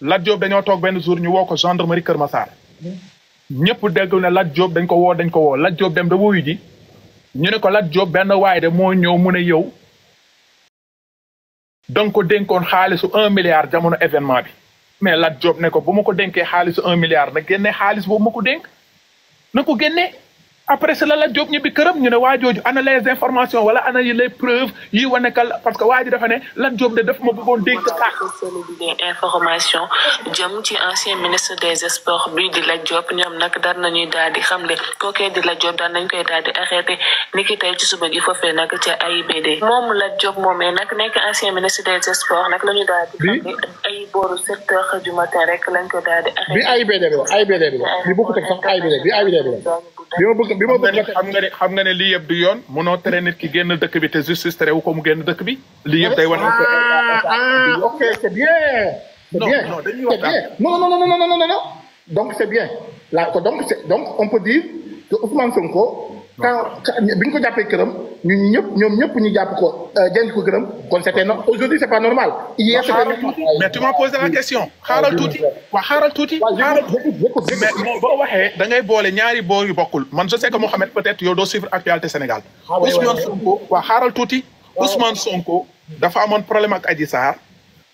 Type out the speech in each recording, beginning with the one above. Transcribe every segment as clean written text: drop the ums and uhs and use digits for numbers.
Lat Diop dañoo toog benn jour ñu woo ko gendarmerie Kër Massar ñëpp dégg ne Lat Diop dañ ko woo Lat Diop dem da wuyu ji ñu ne ko Lat Diop benn waay de moo ñëw mu ne yow da nga ko dénkoon xaalisu 1 milliard jamono événement bi mais Lat Diop ne ko bu ma ko dénkee xaalisu 1 milliard na génne xaalis boobu ma ko dénk na ko génne après c'est la Lat Diop ñibbi këram ñu ne waa jooju ana les informations wala ana les preuves yi wane kal parce que waa ji dafa ne Lat Diop de daf ma bëggoon dénk sax information jëm ci ancien ministre des sports bi di Lat Diop ñoom nag dar nañuy daal di xamle kookee di Lat Diop daan nañ koy daal di arrêté niki tey ci suba gi foofee nag ca AIBD moom Lat Diop moomee nag nekk ancien ministre des sports nag la ñu daal di xamle ay booru 7 heures du matin rek lañ ko daal di arrêté bi AIBD bi bi bokku tek sax AIBD bi bi ma bëgg xam nga ne lii yëpp du yoon mënoo tere nit ki génn dëkk bi te justice tere wu ko mu génn dëkk bi lii yëpp day wan ok c'est bien non dañuy waxtaan non donc c'est bien là donc on peut dire que Ousmane Sonko quand bi ñu ko jàppee këram ñoom ñëpp ñu jàpp ko denc ko këram kon c'était non aujourd'hui c'est pas normal hier mais tu m'as posé la question xaaral tuuti mais boo waxee da ngay boole ñaari boor yu bokkul man je sais que Mohamed peut-être yow doo suivre actualité Sénégal Ousmane Sonko xaaral tuuti Ousmane Sonko dafa amoon problème ak Adji Sarr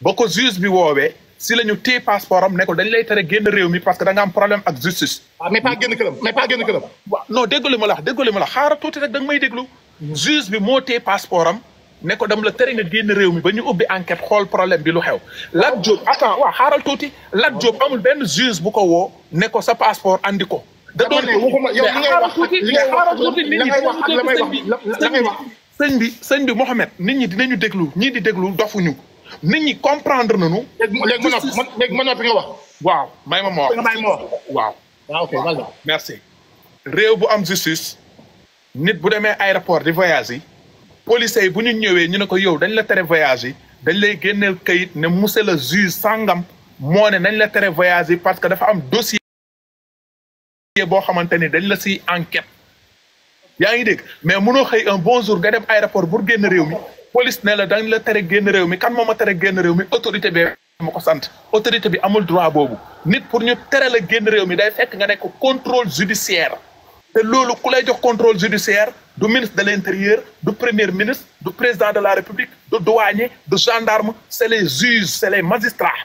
ba ko juge bi woowee si la ñu téye passeport am ne ko dañ lay tere génn réew mi parce que da nga am problème ak justice. mais pas génn këram. waaw non déglu ma la xaaral tuuti rek da nga may déglu. juge bi moo téye passeport am ne ko dam la tere nga génn réew mi ba ñu ubbi enquête xool problème bi lu xew. Lat Diop xaaral tuuti Lat Diop amul benn juge bu ko woo ne ko sa passeport andi ko. da doon sëñ bi Mohamed nit ñi dinañu déglu ñii di déglu dofuñu. nit ñi comprendre nañu. léegi ma noppi nga wax. waaw may ma wax. waaw. ok voilà. merci. réew bu am justice. nit bu demee aéroport di voyage yi. policiers yi bu ñu ñëwee ñu ne ko yow dañ la tere voyage yi. dañ lay génneel kayit ne monsieur le juge sangam moo ne nañ la tere voyage yi parce que dafa am dossier boo xamante ni dañ la siy enquête. yaa ngi dégg mais mënoo xëy un bon jour nga dem aéroport pour génn réew mi. police ne la dañ la tere génn réew mi kan moo ma tere génn réew mi autorité bi ma ko sant autorité bi amul droit boobu nit pour ñu tere la génn réew mi day fekk nga nekk contrôle judiciaire te loolu ku lay jox contrôle judiciaire du ministre de l'intérieur du premier ministre du président de la république du douanier du gendarme c'est les juges c'est les magistrats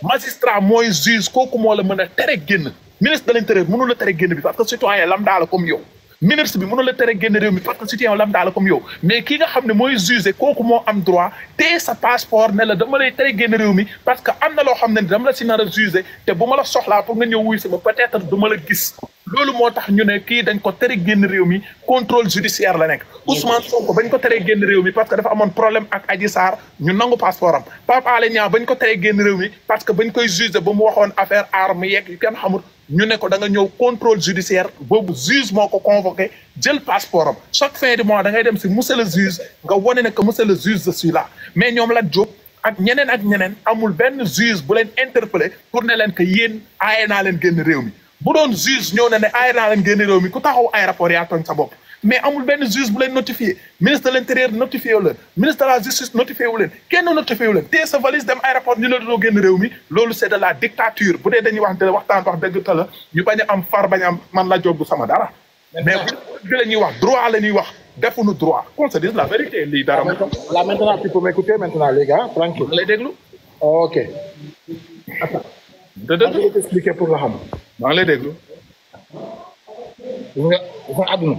magistrat mooy juge kooku moo la mën a tere génn ministre de l'intérieur mënu la tere génn bi parce que citoyen lambda la comme yow ministre bi mënu la tere génn réew mi parce que citoyen lambda la comme yow mais ki nga xam ne mooy juge kooku moo am droit te sa passeport ne la dama lay tere génn réew mi parce que am na loo xam ne dama la si nar a juge te bu ma la soxlaa pour nga ñëw wuy si ma peut-être du ma la gis loolu moo tax ñu ne kii dañ ko tere génn réew mi contrôle judiciaire la nekk Ousmane Sonko bañ ko tere génn réew mi parce que dafa amoon problème ak Adji Sarr ñu nangu passeport am Pape Alé Niang bañ ko tere génn réew mi parce que bañ koy juge ba mu waxoon affaire arme yeeg yu kenn xamul ñu ne ko da nga ñëw contrôle judiciaire boobu juge moo ko convoqué jël passeport am chaque fin du mois da ngay dem si monsieur le juge nga wane ne que monsieur le juge je suis là mais ñoom Lat Diop ak ñeneen amul benn juge bu leen interpellé pour ne leen que yéen aaye naa leen génn réew mi bu doon juge ñëw na ne aaye naa leen génn réew mi ku taxaw aéroport yaa tooñ sa bopp mais amul benn juge bu leen notifié ministre de l'intérieur notifié wu leen ministre de la justice notifié wu leen kenn notifié wu leen téye sa valise dem aéroport ñu la doo génn réew mi loolu c'est de la dictature bu dee dañuy wax dëgg ta la ñu bañ a am far bañ a am man Lat Diop bu sama dara mais bu la ñuy wax droit la ñuy wax defuñu droit qu'on se dise la vérité lii dara là maintenant tu peux m'écouter maintenant les gars tranquille lay déglu ok de dëgg nga expliquer pour nga xam maa ngi lay déglu nga dafa àdduna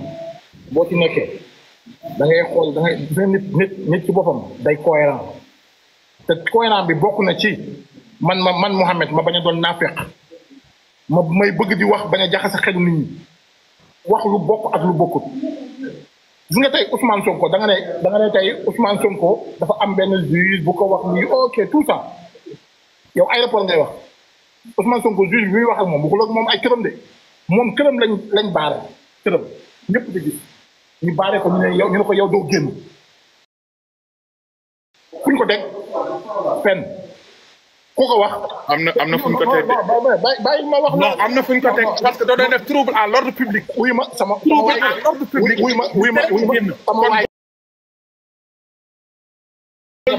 boo ci nekkee da ngay xool da ngay nit ci boppam day cohérent te cohérent bi bokk na ci man Mohamed ma bañ a doon naafeq ma may bëgg di wax bañ a jaxase xelu nit ñi wax lu bokk ak lu bokkut gis nga tey Ousmane Sonko da nga ne tey Ousmane Sonko dafa am benn juge bu ko wax nii ok tout ça yow aéroport ngay wax Ousmane Sonko juge bi muy wax ak moom bu ko moom ay këram de moom këram lañ baare këram ñëpp di gis ñu baare ko ñu ne ko yow doo génn fuñ ko teg fenn ku ko wax. am na fuñ ko teg bàyyi ma wax. non am na fuñ ko teg parce que doo doon def trouble à l'ordre public. wuy ma sama trouble à l'ordre public. wuy ma sama waay.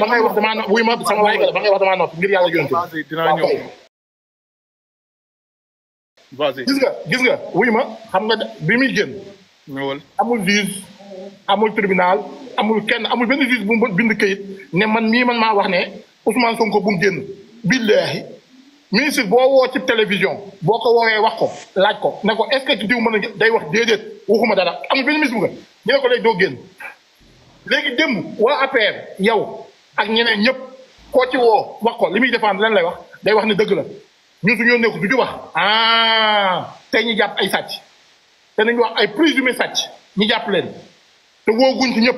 ba ngay wax damaa noppi wuy ma sama waay ba ngay wax damaa noppi ngir yàlla yonent. dinaa ñëw. vas-y gis nga wuy ma xam nga bi muy génn. ñëwal amul juge amul tribunal amul kenn amul benn juge bu mu bind kayit ne man maa wax ne Ousmane Sonko bu mu génn. billahi ministre boo woo ci télévision boo ko woowee wax ko laaj ko ne ko est-ce que diw mën a day wax déedéet waxuma dara amul benn ministre bu nga ñu ne ko léegi doo génn léegi démb waa APR yow ak ñeneen ñëpp koo ci woo wax ko li muy défendre lan lay wax day wax ne dëgg la ñun suñu yoon nekku du ñu wax tey ñu jàpp ay sàcc te nañu wax ay présumé sàcc ñu jàpp leen te wooguñ ci ñëpp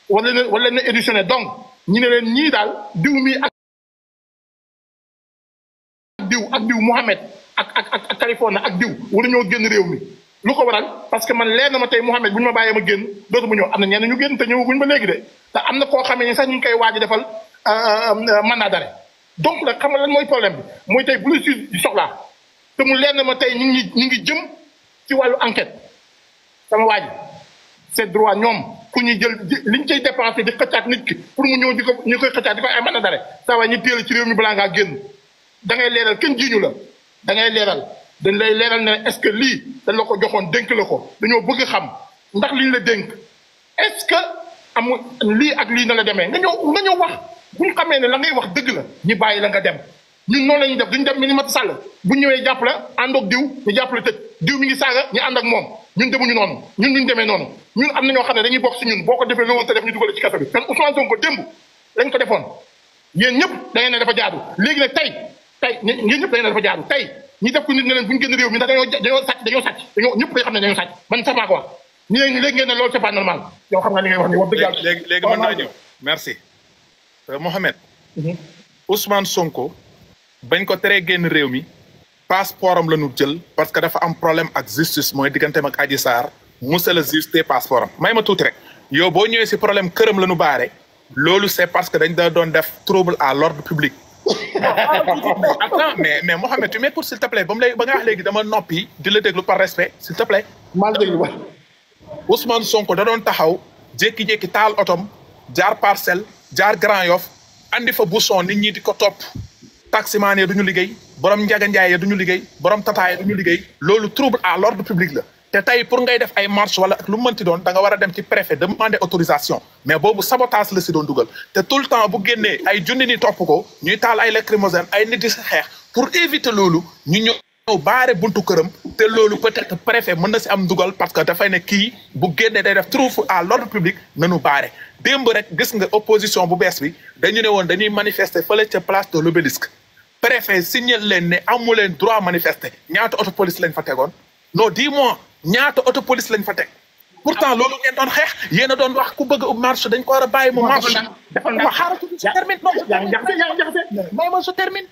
wala leen éditionné donc ñu ne leen ñii daal diw mi ak diw Mohamed ak Californie ak diw war ñoo génn réew mi lu ko waral parce que man leer na ma tey Mohamed bu ñu ma bàyyee ma génn dootuma ñëw am na ñenn ñu génn te ñëwaguñ ba léegi de te am na koo xamee ne sax ñu ngi koy waaj a defal mandat d'arrêt donc nag xam nga lan mooy problème bi mooy tey bu la juge di soxlaa te mu leer na ma tey ñu ngi jëm ci wàllu enquête sama waaj c'est droit ñoom ku ñuy jël liñ cay dépensé di xëccaat nit ki pour mu ñëw ñu koy xëccaat di ko ay mandat d'arrêt saa waay ñu téel ci réew mi balaa ngaa génn da ngay leeral kenn jiiñu la da ngay leeral dañ lay leeral ne est-ce que lii dañ la ko joxoon dénk la ko dañoo bëgg xam ndax liñ la dénk est-ce que amul lii ak lii na la demee nga ñëw wax bu ñu xamee ne la ngay wax dëgg la ñu bàyyi la nga dem ñun noonu la ñuy def duñu dem Minimata Sall bu ñëwee jàpp la ànd ak diw ñu jàpp la tëj diw mi ngi saaga ñu ànd ak moom ñun demuñu noonu ñun duñ demee noonu ñun am na ñoo xam ne dañuy bokk si ñun boo ko defee loolu te def ñu dugal ci kaso bi kon Ousmane Sonko démb lañ ko defoon yéen ñëpp da ngeen ne dafa jaadu léegi nag tey yéen ñëpp da ngeen ne dafa jaadu tey ñi def ko nit ne leen bu ñu génn réew mi ndax dañoo sàcc ñëpp day xam ne dañoo sàcc man sax maa ko wax ñu ne léegi ngeen ne loolu c'est pas normal yow xam nga li ngay wax ni wax dëgg yàlla léegi mën naa ñëw merci Mohamed Ousmane Sonko bañ ko teree génn réew mi passeport am la ñu jël parce que dafa am problème ak justice mooy digganteem ak Adji Sarr monsieur le juge te passeport am may ma tuuti rek yow boo ñëwee si problème këram la ñu baare loolu c'est parce que dañ da doon def trouble à l'ordre public attends mais Mohamed tu m'écoutes s'il te plaît ba nga wax léegi dama noppi di la déglu par respect s'il te plaît mal déglu wax Ousmane Sonko da doon taxaw jékki-jékki taal otom jaar Parcelles jaar Grand Yoff andi fa bouchon nit ñi di ko topp taximan yi duñu liggéey borom njaga njaay yi duñu liggéey borom tata yi duñu liggéey loolu trouble à l'ordre public la te tey pour ngay def ay marche wala ak lu mu mënti doon da nga war a dem ci préfet demander autorisation mais boobu sabotage la si doon dugal te tout le temps bu génnee ay junni ni topp ko ñuy taal ay lacrymogène ay nit di si xeex pour éviter loolu ñu ñëw baare buntu këram te loolu peut-être préfet mën na si am dugal parce que dafay ne kii bu génnee day def trouble à l'ordre public nanu baare démb rek gis nga opposition bu bees bi dañu ne woon dañuy manifester fële ca place de l'Obélisque préfet signal leen ne amu leen droit manifester ñaata auto police lañ fa tegoon non dis-moi ñaata auto police lañ fa teg pourtant loolu ngeen doon xeex yéen a doon wax ku bëgg a marche dañ ko war a bàyyi mu marche. defal naa xaaral tuuti je termine non may ma je termine